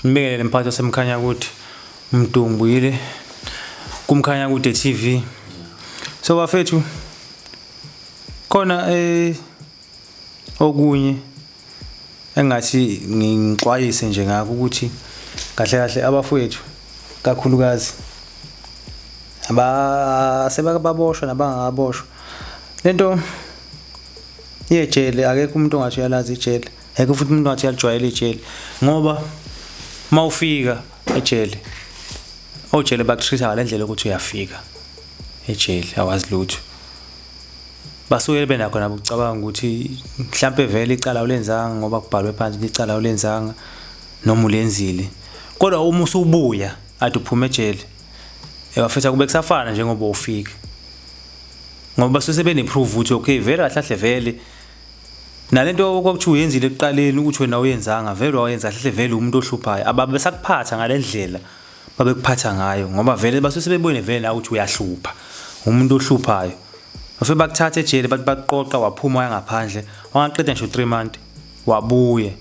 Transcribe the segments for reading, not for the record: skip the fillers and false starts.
Ngibingelele mphathi waseMkhanyakude Mdumbuyile kuMkhanyakude TV. So bafethu khona okunye engathi ngixwayise nje ngakho ukuthi kahle kahle abafowethu kakhulukazi aba sebaboshwa nabangakaboshwa lento yejele akekho umuntu ongathi uyalazi ijele. Akekho futhi umuntu ongathi uyalijwayela ijele ngoba uma ufika ejele ojele baku-treat-a ngale ndlela yokuthi uyafika ejele awazi lutho. Basuke benakho nabo ukucabanga ukuthi mhlampe vele icala awulenzanga ngoba kubhalwe phansi ukuthi icala awulenzanga noma ulenzile. Kodwa uma usubuya ade uphuma ejele bafethu akube kusafana njengoba ufika ngoba basuke sebene-proof ukuthi okay vele kahle kahle vele Nalento okwakuthiwa uyenzile ekuqaleni ukuthi wena uyenzanga vele wayenza kahle vele umuntu ohluphayo ababe besakuphatha ngalendlela babekuphatha ngayo ngoba vele basuke sebebone vele nawe ukuthi uyahlupha umuntu ohluphayo bafike bakuthatha ejele bathi bakuqoqa waphuma waya ngaphandle wangaqeda ngisho 3 month wabuye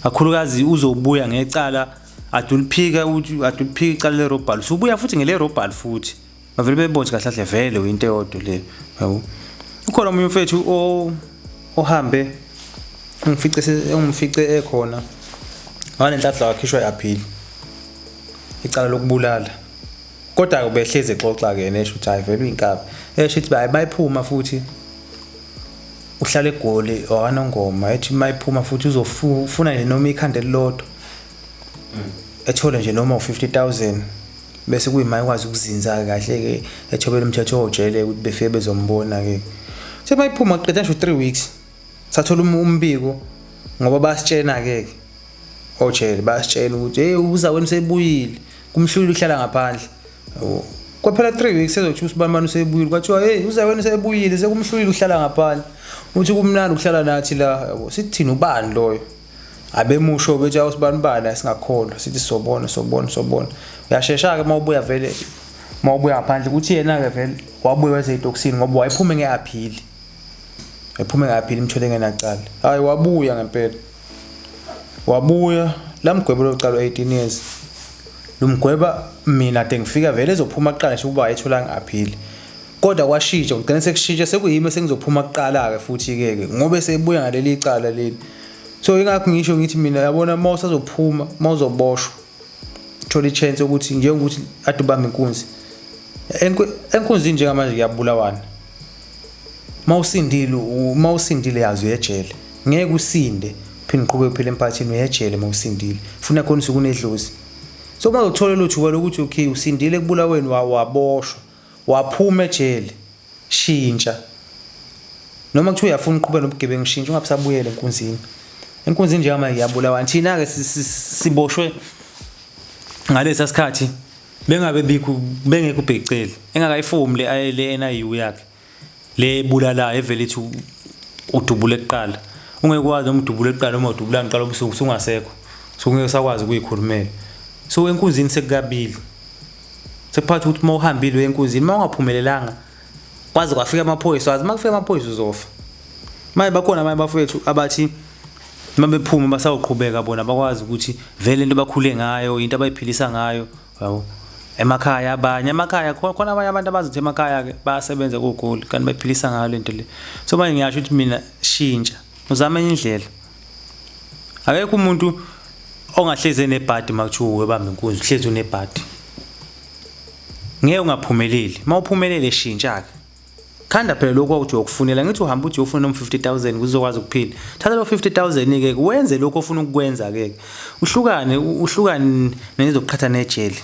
kakhulukazi uzobuya ngecala aduliphika ukuthi aduliphika icala lerobhali usubuya futhi ngelerobhali futhi Bavele bebone kahle kahle vele uyinto eyodwa le. Yabo. Ukhona omunye umfethu o ohambe ungifice ungifice ekhona. Wanenhlanhla wakhishwa i-appeal. Icala lokubulala. Kodwa ubehlezi exoxa ke yena esho ukuthi hayi vele uyinkabi. Esho ukuthi hayi bayiphuma futhi uhlala eGoli wakwaNongoma ethi mayiphuma futhi uzofuna nje noma ikhanda elilodwa. Ethole nje noma u-50,000. Bese kuyima ekwazi ukuzinza-ke kahle-ke ethobela umthetho ojele ukuthi befike bezombona-ke. Sebayiphuma kuqeda ngisho 3 weeks. Sathola umbiko ngoba bayasitshena-ke ke ojele bayasitshela ukuthi hey uzakwenu usebuyile kumhlulile uhlala ngaphandle. Kwaphela 3 weeks ezothi usibanibani usebuyile kwathiwa hey uzakwenu usebuyile sekumhlulile uhlala ngaphandle. Uthi kumnandi ukuhlala nathi la yabo sithi thina ubani loyo? Abemusho bethi awusibanibani asingakholwa sithi sobona sobona sobona. Uyashesha-ke uma ubuya vele uma ubuya ngaphandle ukuthi yena-ke vele wabuya weza etokisini ngoba wayephume nge-aphili. Wayephume nge-aphili imthole engenacala. Hhayi wabuya ngempela. Wabuya lamgwebo locala 18 years. Lumgweba mina kade ngifika vele ezophuma kuqala nje ukuba wayethola ngi-aphili. Kodwa kwashintsha kugcina sekushintsha sekuyimi sengizophuma kuqala-ke futhi-ke ke ngoba esebuya ngaleli cala leli. So ingakho ngisho ngithi mina yabona uma usazophuma uma uzoboshwa thola i-chance yokuthi njengokuthi ade ubambe inkunzi. Enkunzini njengamanje kuyabulawana. Uma usindile uma usindile yazi uyejele. Ngeke usinde uphinde uqhubeke uphile emphakathini uyejele uma usindile. Funa khona usuke unedlozi. So uma uzothola lelo thuba lokuthi okay usindile ekubulaweni waboshwa waphuma ejele shintsha noma kuthiwa uyafuna uqhubeka nobugebengu shintsha ungabe usabuyela enkunzini enkunzini njengamanje ngiyabulawa thina-ke siboshwe ngalesa sikhathi bengabe bikho bengekho ubhekiceli engakayifumi le le NIU yakhe le ebulalayo evele ithi udubule kuqala ungeke wazi noma udubule kuqala noma udubula ngiqala ubusuku usungasekho so ungeke usakwazi ukuyikhulumela so enkunzini sekukabili Sekuphatha ukuthi uma uhambile uye enkunzini uma ungaphumelelanga kwaze kwafika amaphoyisa wazi uma kufika amaphoyisa uzofa. Manje bakhona abanye abafowethu abathi uma bephuma basawuqhubeka bona bakwazi ukuthi vele into bakhule ngayo into abayiphilisa ngayo yabo emakhaya abanye emakhaya khona abanye abantu abazi ukuthi emakhaya ke bayasebenza kogoli kanti bayiphilisa ngayo lento le so manje ngiyasho ukuthi mina shintsha uzame enye indlela akekho umuntu Ongahlezi enebhadi makuthiwa uwe bamba inkunzi uhlezi unebhadi. Ngeke ungaphumeleli. Uma uphumelele shintsha ke. Khanda phela lokho ukuthi uyokufunela ngithi uhamba uthi uyofuna noma 50000 ukuze uzokwazi ukuphila. Thatha lo 50000 ke wenze lokho ofuna ukukwenza ke. Uhlukane uhlukane nezokuqhatha nejele.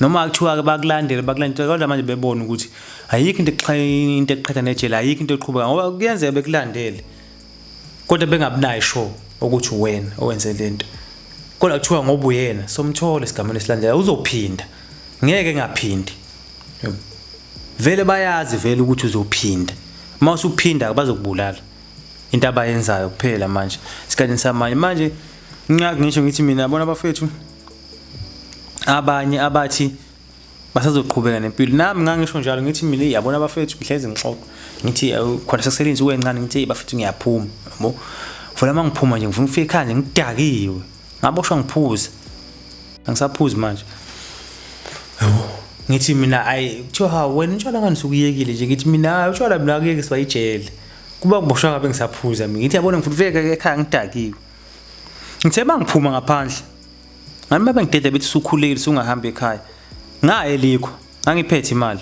Noma kuthiwa ke bakulandele bakulandele kodwa manje bebona ukuthi ayikho into into eqhatha nejele ayikho into eqhubeka ngoba kuyenzeka bekulandele. Kodwa bengabunayo sure ukuthi uwena owenze lento. Kodwa kuthiwa ngoba uyena somthola esigameni esilandelayo uzophinda. Ngeke engaphindi. Vele bayazi vele ukuthi uzophinda. Uma usuphinda bazokubulala. Into abayenzayo kuphela manje esikhathini samanje manje ngisho ngithi mina yabona abafethu abanye abathi basazoqhubeka nempilo nami ngangisho njalo ngithi mina yabona abafethu ngihlezi ngixoxa ngithi khona sekusele insuku encane ngithi bafethu ngiyaphuma yabo vele uma ngiphuma nje ngifuna ukufika ekhaya nje ngidakiwe ngaboshwa ngiphuza. Angisaphuzi manje. Yabo. Ngithi mina ayi kuthiwa hawu wena utshwala ngani usukuyekile nje ngithi mina hayi utshwala mina akuyeke sibayijele. Kuba kuboshwa ngabe ngisaphuza mina. Ngithi yabona ngifuna ufike ekhaya ngidakiwe. Ngithe mangiphuma ngaphandle. Ngani babe ngidede bethi usukhulekile usungahamba ekhaya. Ngaye likho. Ngangiphethe imali.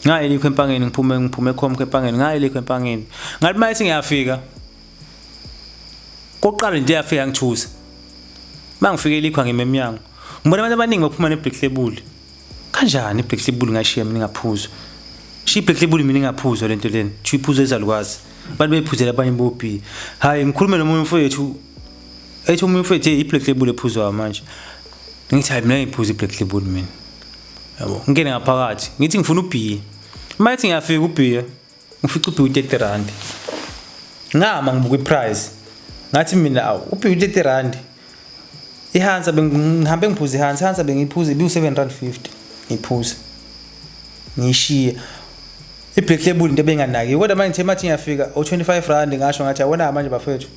Ngaye likho empangeni ngiphume ngiphume ekhomkho empangeni ngaye likho empangeni. Ngathi mayethi ngiyafika. Kokuqala nje yafika ngithusa. Mangifike elikhwa ngime emnyango. Ngibona abantu abaningi baphuma ne-black label. Kanjani i-black label ngashiya mina ingaphuzwa? Shiya i-black label mina ingaphuzwa lento lena. Thiwa iphuzwa izalukwazi. Abantu beyiphuzela abanye bobhi. Hayi ngikhulume nomunye umfowethu ethi omunye umfowethu hey i-black label ephuzwayo manje. Ngithi hayi mina ngiphuza i-black label mina. Yabo, ngingene ngaphakathi. Ngithi ngifuna ubhiya. Uma ethi ngiyafika ubhiya, ngifica ubhiya u-30 rand. Ngama ngibuka i-price. Ngathi mina awu ubhiya u-30 rand. Ihansa bengihambe ngiphuza ihansa, ihansa bengiyiphuza ibiwu-7 rand 50 ngiphuza. Ngiyishiye. I-black label into ebenganakiwe kodwa manje ngithe mathi ngiyafika o-25 rand ngasho ngathi yabona manje bafethu.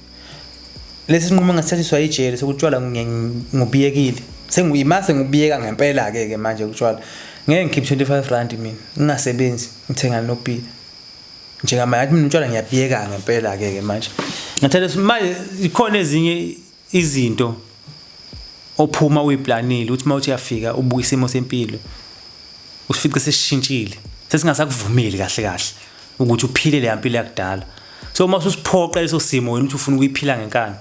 Lesi sinqumo ngasithathiswa ijele sokutshwala ngubiyekile. Senguyimase ngubiyeka ngempela ke ke manje ukutshwala. Ngeke ngikhiphe 25 rand mina ngingasebenzi ngithenga nobhiya. Njengamanje mina utshwala ngiyabiyeka ngempela ke ke manje. Ngathatha manje ikhona ezinye izinto ophuma uyiplanile uthi uma uthi uyafika ubuka isimo sempilo usifice sesishintshile sesingasakuvumeli kahle kahle ukuthi uphile leya mpilo yakudala. So uma ususiphoqa leso simo wena uthi ufuna ukuyiphila ngenkani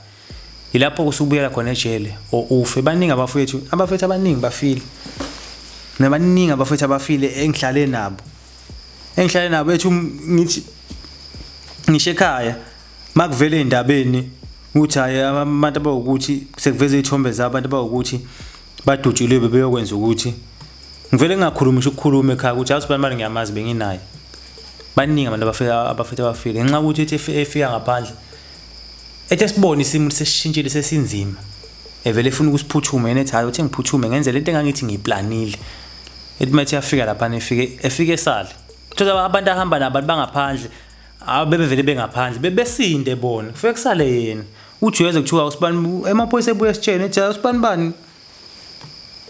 ilapho usubuyela khona ejele or ufe. Baningi abafowethu, abafowethu abaningi bafile. Nabaningi abafowethu abafile engihlale nabo. Engihlale nabo ethi ngithi ngisho ekhaya makuvele ey'ndabeni ukuthi hhayi abantu abawukuthi sekuveza iy'thombe zabantu abawukuthi badutshuliwe bebeyokwenza ukuthi ngivele ngingakhulumi ngisho ukukhuluma ekhaya ukuthi yazi ubani bani ngiyamazi benginaye. Baningi abantu abafika abafethu abafile ngenxa yokuthi ethi efika ngaphandle ethi esibone isimo sesishintshile sesinzima evele efuna ukusiphuthuma yena ethi hhayi uthe ngiphuthume ngenze lento engangithi ngiyiplanile. Ethi uma ethi yafika laphana efike efike esale. Thola abantu ahamba nabo abantu bangaphandle bebevele bengaphandle bebesinde bona kufike kusale yena. Uthi uyeza kuthiwa usibani emaphoyisa ebuye esitsheni ethi usibani bani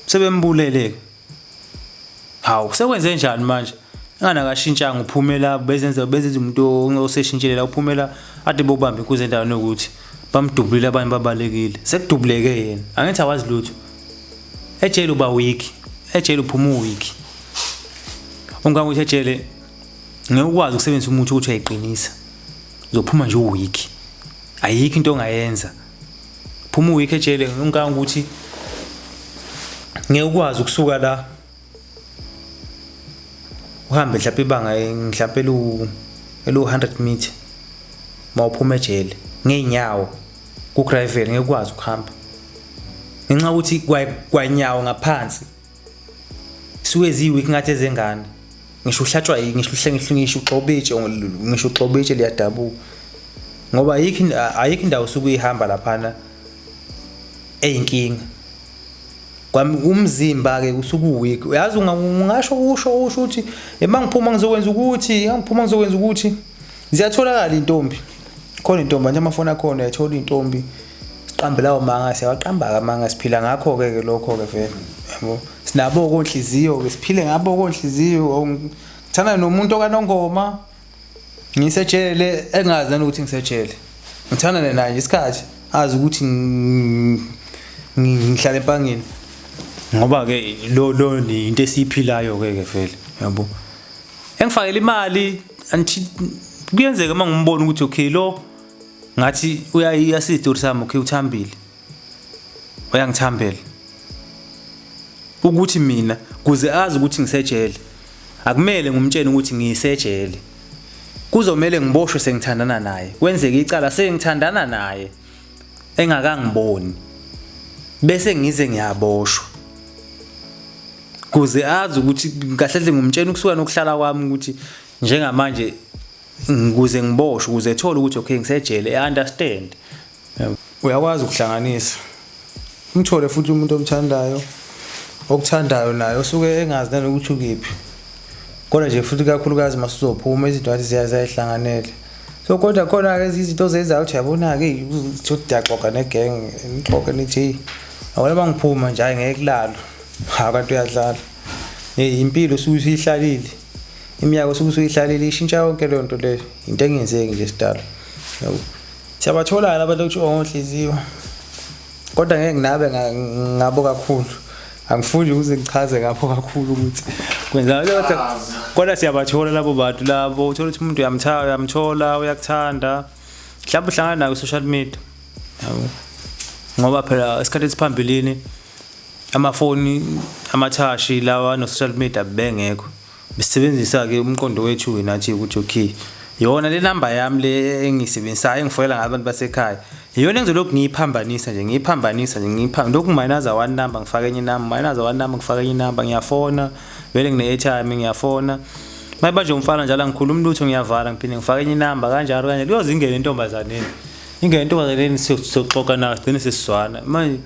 sebembulele. Hawu sekwenze njani manje? Ingane akashintshanga uphumela bezenza bezenza umuntu oseshintshile la uphumela ade bobamba inkuzi endaweni yokuthi bamdubulile abanye babalekile. Sekudubuleke yena. Angithi awazi lutho. Ejele uba weak. Ejele uphuma uweak. Ungangokuthi ejele ngeke ukwazi ukusebenzisa umuthi ukuthi uyayiqinisa. Uzophuma nje uweak. Ayikho into ongayenza. Phuma uweak ejele ungangokuthi ngeke ukwazi ukusuka la uhambe mhlawumbe ibanga mhlawumbe elu elu 100 meter mawuphuma ejele ngeenyawo ku gravel ngeke ukwazi ukuhamba ngenxa yokuthi kwanyawo ngaphansi suke ziyi-weak ngathi ezengane ngisho uhlatshwa ngisho ngisho ngisho ugxoba itshe ngisho ugxoba itshe liyadabuka ngoba ayikho ayikho indawo osuke uyihamba laphana eyinkinga kwami umzimba ke usuke uweak uyazi ungasho usho usho ukuthi ema ngiphuma ngizokwenza ukuthi ngiphuma ngizokwenza ukuthi ziyatholakala intombi khona intombi nje amafoni akhona uyathola intombi siqambe lawo manga siyawaqamba amanga siphila ngakho ke ke lokho ke vele yabo sinabo konhliziyo ke siphile ngabo konhliziyo ngithanda nomuntu okanongoma ngisejele engazi nanokuthi ngisejele ngithandane naye nje isikhathi azi ukuthi ngihlala empangeni ngoba ke lo lo into esiyiphilayo ke ke vele yabo engifakela imali angithi kuyenzeka uma ngimbona ukuthi okay lo ngathi uyasitori sami okay uthambile uyangithambela ukuthi mina kuze azi ukuthi ngisejele akumele ngumtshele ukuthi ngisejele kuzomele ngiboshwe sengithandana naye kwenzeke icala sengithandana naye engakangiboni bese ngize ngiyaboshwa kuze azi ukuthi kahle hle ngumtshela ukusuka nokuhlala kwami ukuthi njengamanje ukuze ngiboshwe ukuze ethole ukuthi okay ngisejele e understand. Uyakwazi ukuhlanganisa umthole futhi umuntu omthandayo okuthandayo naye osuke engazi nanokuthi ukephi kodwa nje futhi kakhulukazi masuzophuma izinto ngathi ziyayihlanganela so kodwa khona-ke ezinye izinto ozenzayo uthi yabona-ke uthi uyaxoxa negenge nixoxe nithi heyi. Yabona uma ngiphuma nje, hhayi ngeke kulalwe. Ha, kanti uyadlala. Hey, impilo usuke usuyihlalile. Iminyaka usuke usuyihlalile ishintsha yonke leyo nto leyo. Into engenzeki nje sidalo. Yabo. Siyabathola abantu okuthiwa ngonhliziyo. Kodwa ngeke nginabe ngabo kakhulu. Angifuni ukuze ngichaze ngapho kakhulu ukuthi kwenzakala kodwa kodwa siyabathola labo bantu labo uthola ukuthi umuntu uyamthanda uyamthola uyakuthanda mhlawumbe uhlangana naye ku-social media yabo ngoba phela isikhathi esiphambilini amafoni amathashi lawa no-social media bengekho Besisebenzisa-ke umqondo wethu-ke nathi ukuthi okay, yona le namba yami le engiyisebenzisayo engifonela ngayo abantu basekhaya, iyona engizolokhu ngiyiphambanisa nje, ngiyiphambanisa nje, ngiyiphambanisa. Lokhu ngimayinaza one number ngifake enye inamba, mayinaza one number ngifake enye inamba, ngiyafona, vele ngine-airtime ngiyafona. Mayibanjwe umfana njalo angikhulumi lutho ngiyavala ngiphinde ngifake enye inamba kanjalo kanjalo. Kuyoze ingene entombazaneni. Ingene entombazaneni siyoxoxa nayo sigcine sesizwana. Manje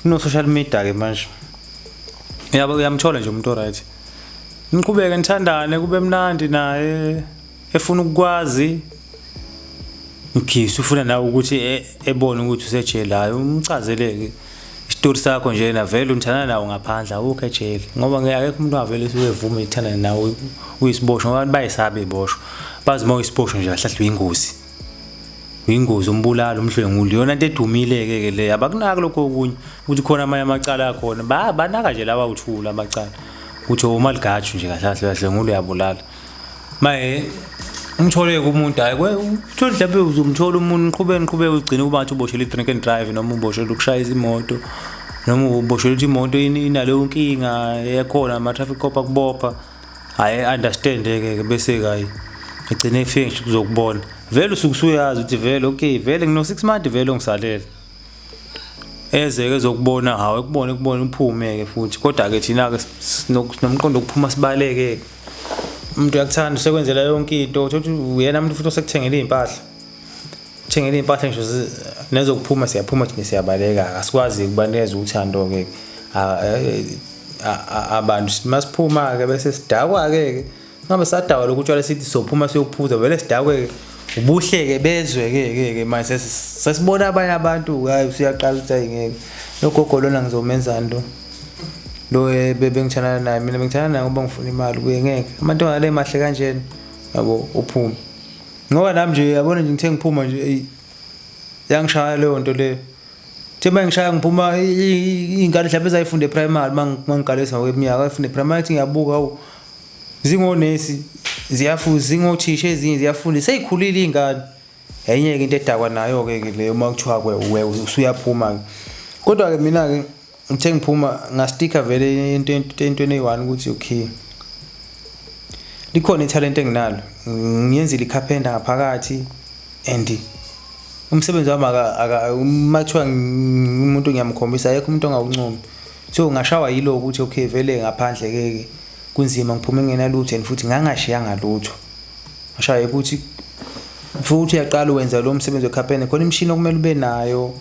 kuno-social media-ke manje. Uyabo uyamthola nje umuntu o-right. Niqhubeke nithandane kube mnandi naye efuna ukukwazi mkhisi ufuna nawe ukuthi ebone ukuthi usejele hayi umchazeleke isitori sakho nje na vele unithandana nawo ngaphandle awukho ejele ngoba ngeke akekho umuntu ongavele usuke evume ithandane nawe uyisiboshwa ngoba abantu bayisaba iboshwa bazi uma uyisiboshwa nje kahle kahle uyingozi. Uyingozi umbulali umdlwenguli iyona nto edumile-ke ke le abakunaki lokho okunye ukuthi khona amanye amacala akhona banaka nje lawa uthula amacala ukuthi umaligaju nje kahle kahle uyadlwengula uyabulala maye umthole-ke umuntu hhayi uthole mhlawumbe uzomthola umuntu niqhubeke niqhubeke ugcine uba ngathi uboshele i-drink and drive noma uboshele ukushayisa imoto noma uboshele ukuthi imoto inaleyo nkinga ekhona ama-traffic cop akubopha. Hhayi understand-ke ke bese-ke hhayi egcine efike ngisho kuzokubona vele usuke usuyazi ukuthi vele okay vele ngino-six month vele ongisalele eze-ke ezokubona hawu ekubone ekubone uphume-ke futhi kodwa-ke thina-ke sinomqondo wokuphuma sibaleke-ke umuntu uyakuthanda usekwenzela yonke into uthole ukuthi uyena muntu futhi osekuthengela iy'mpahla Thengela iy'mpahla ngisho nezokuphuma siyaphuma thina siyabaleka asikwazi ukubanikeza uthando-ke abantu masiphuma-ke bese sidakwa-ke ke ngabe sadakwa lokhu utshwala sithi sophuma siyophuza vele sidakwe-ke ubuhle-ke bezwe-ke ke ke manje sesibona abanye abantu hayi usuyaqala ukuthi hayi ngeke lo gogo lona ngizomenzani lo lo eh, bebengithandana naye mina bengithandana naye ngoba ngifuna imali kuye ngeke amantombazane emahle kanjena yabo uphume Ngoba nami nje yabona nje ngithe ngiphuma nje eyi yangishaya leyo nto leyo. Uthe uma ngishaya ngiphuma iy'ngane mhlawumbe ezayifunda e-primary uma ngiqalisa ngokweminyaka ayifunda e-primary athi ngiyabuka hawu zingonesi ziyafunda zingothisha ezinye ziyafunda sey'khulile iy'ngane. Enye-ke into edakwa nayo-ke ke leyo uma kuthiwa usuyaphuma-ke. Kodwa-ke mina-ke ngithe ngiphuma ngastikha vele into entweni eyi-one ukuthi okay likhona ithalente enginalo ngiyenzile ikhaphenda ngaphakathi and umsebenzi wami uma kuthiwa umuntu ngiyamkhombisa ayekho umuntu ongawuncomi so ngashawa yilo ukuthi okay vele ngaphandle ke kunzima ngiphume ngingenalutho and futhi ngangashiyanga lutho ngashaye ukuthi futhi uyaqala wenza lo msebenzi wekhaphenda khona imishini okumele ube nayo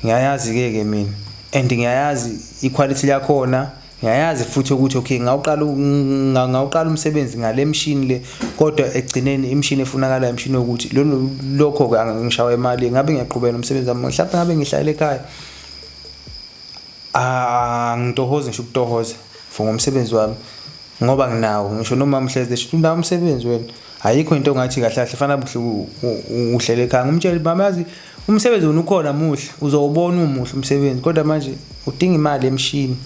Ngiyayazi-ke ke mina and ngiyayazi ikhwalithi yakhona ngiyayazi futhi ukuthi okay ngawuqala ngawuqala umsebenzi ngale mshini le kodwa ekugcineni imishini efunakalayo imishini yokuthi lokho-ke angishawa imali ngabe ngiyaqhubeka nomsebenzi wami mhlawumbe ngabe ngihlale ekhaya angitohozi ngisho ukutohoza for ngomsebenzi wami ngoba nginawo ngisho noma mhleze esho unawo umsebenzi wena ayikho into ongathi kahle kahle fanele buhle uhlele ekhaya ngumtshele mama yazi umsebenzi wona ukhona muhle uzowubona umuhle umsebenzi kodwa manje udinga imali emshini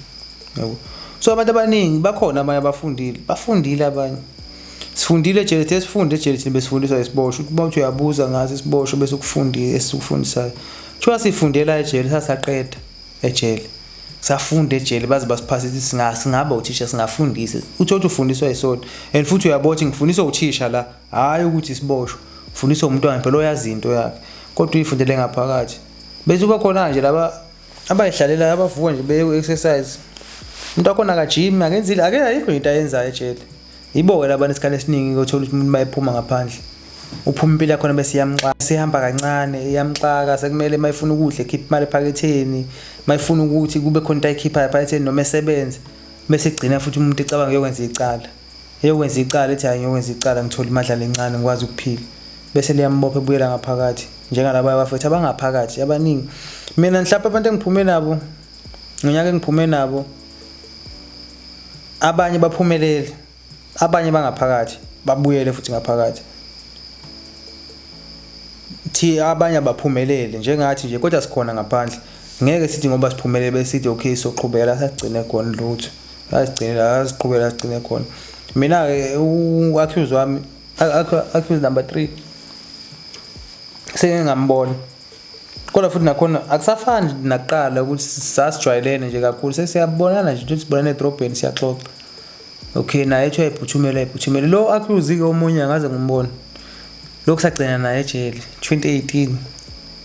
yabo so abantu abaningi bakhona abanye abafundile bafundile abanye sifundile ejele thina sifunde ejele thina besifundiswa isiboshwa ukuthi uma uthi uyabuza ngaso isiboshwa bese ukufundile esikufundisayo kuthiwa sifundela ejele sasaqeda ejele safunda ejele baze basiphasa ukuthi singaba uthisha singafundisa uthi uthi ufundiswa yisona and futhi uyabona ukuthi ngifundiswa uthisha la hhayi ukuthi isiboshwa ufundiswa umntwana phela oyazi into yakhe kodwa uyifundele ngaphakathi bese kuba khona nje laba abayihlalelayo abavuka nje beye exercise umuntu wakhona akajimi akenzile ake ayikho into ayenzayo ejele Yibo-ke laba nesikhathi esiningi othola ukuthi umuntu mayephuma ngaphandle uphuma impilo yakhona bese iyamxaka sihamba kancane iyamxaka sekumele uma efuna ukudla ekhiphe imali ephaketheni uma efuna ukuthi kube khona into ayikhiphayo ephaketheni noma esebenze bese egcina futhi umuntu ecabanga uyokwenza icala eyokwenza icala ethi hayi ngiyokwenza icala ngithole imadlana encane ngikwazi ukuphila bese liyambopha ebuyela ngaphakathi njengalaba abafethu abangaphakathi abaningi mina mhlawumbe abantu engiphume nabo. Ngonyaka engiphume nabo abanye baphumelele, abanye bangaphakathi, babuyele futhi ngaphakathi. Thi abanye abaphumelele njengathi nje kodwa sikhona ngaphandle. Ngeke sithi ngoba siphumelele besithi okay soqhubeka la sasigcine khona lutho. Sasigcine la siqhubeka sigcine khona. Mina-ke u-accuse wami accuse number 3 seke ngambona. Kodwa futhi nakhona akusafani nakuqala ukuthi sasijwayelene nje kakhulu sesiyabonana nje ukuthi sibonane edrobheni siyaxoxa. Okay naye ethi uyayiphuthumela ayiphuthumele lo accuse-ke omunye angaze ngimbone. Lokhu sagcina naye ejele 2018.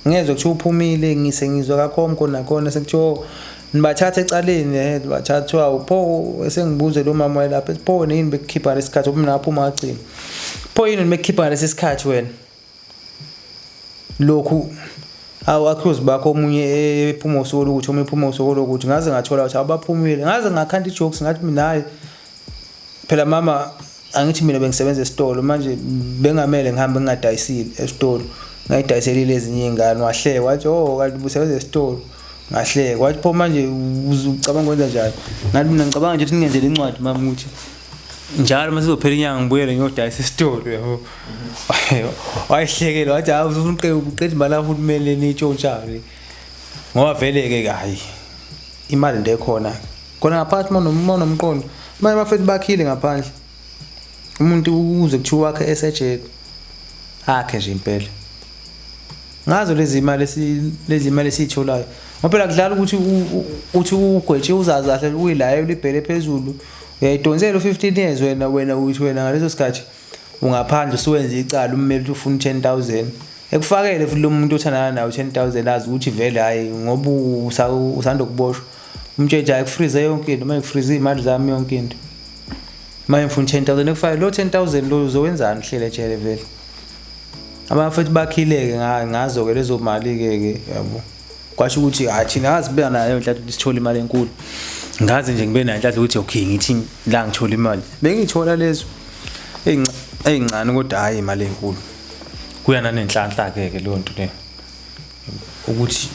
Ngezwe kuthiwa uphumile ngise ngizwa kakhomko nakhona sekuthiwa oh, nibathatha ecaleni eh bathathwa pho esengibuze lo mama wayelapha ethi pho wena yini bekukhipha lesikhathi ngoba mina ngaphuma ngagcina. Pho yini bekukhipha ngalesi sikhathi wena? Lokhu awu accuse bakho omunye ephuma usuku lokuthi omunye ephuma usuku lokuthi ngaze ngathola ukuthi abaphumile ngaze ngakhanda i-jokes ngathi mina hayi phela mama angithi mina bengisebenza esitolo manje bengamele ngihambe ngingadayisile esitolo ngayidayiselile ezinye iy'ngane wahleka wathi oh kanti ubusebenza esitolo ngahleka wathi pho manje ucabanga kwenza njani ngathi mina ngicabanga nje ukuthi ningenzele incwadi mama ukuthi njalo uma sizophela inyanga ngibuyele ngiyodayisa esitolo yabo wayihlekela wathi hawu ufuna uqeda imali kahulumeni niyitshontshayo le ngoba vele-ke hhayi imali nto ekhona khona ngaphakathi uma unomqondo abanye abafethu bakhile ngaphandle umuntu uze kuthiwa wakhe esejele akhe nje impela ngazo lezi imali lezi imali esiyitholayo ngoba phela kudlala ukuthi uthi ugwetshe uzazi kahle uyilayo libhele phezulu uyayidonsela u-15 years wena wena uthi wena ngaleso sikhathi ungaphandle usuwenza icala ummeli uthi ufuna u-10 000 ekufakele futhi lo muntu othandana naye u-10 000 azi ukuthi vele hhayi ngoba usanda kuboshwa umtshele hhayi kufrize yonke into manje kufrize iy'mali zami yonke into manje ngifuna u-10 000 ekufakele lo 10 000 lo uzowenzani uhlele ejele vele abafethu bakhile-ke ngazo-ke lezo mali-ke ke yabo kwasho ukuthi hayi thina ngazi sibe nayo inhlanhla ukuthi sithole imali enkulu ngazi nje ngibe nayo inhlanhla ukuthi okay ngithi la ngithola imali bengiyithola lezo ey'ncane kodwa hhayi imali enkulu kuya nanenhlanhla-ke ke leyo nto leyo ukuthi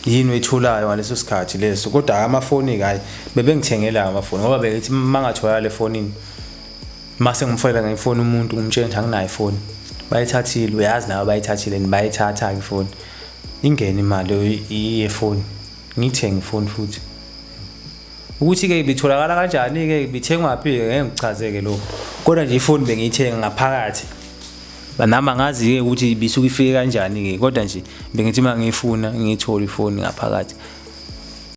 yini oyitholayo ngaleso sikhathi leso kodwa amafoni-ke hhayi bebengithengela amafoni ngoba bekithi uma ngatholakala efonini mase ngimfonela ngefoni umuntu ngimtshela ukuthi anginayo ifoni bayithathile uyazi nawe bayithathile and bayithatha-ke ifoni ingene imali yefoni ngiyithenge ifoni futhi ukuthi-ke ibitholakala kanjani-ke ibithengwaphi-ke ngeke ngikuchazeke lokho kodwa nje ifoni bengiyithenga ngaphakathi nami angazi-ke ukuthi ibisuke ifike kanjani-ke kodwa nje bengithi uma ngiyifuna ngiyithole ifoni ngaphakathi.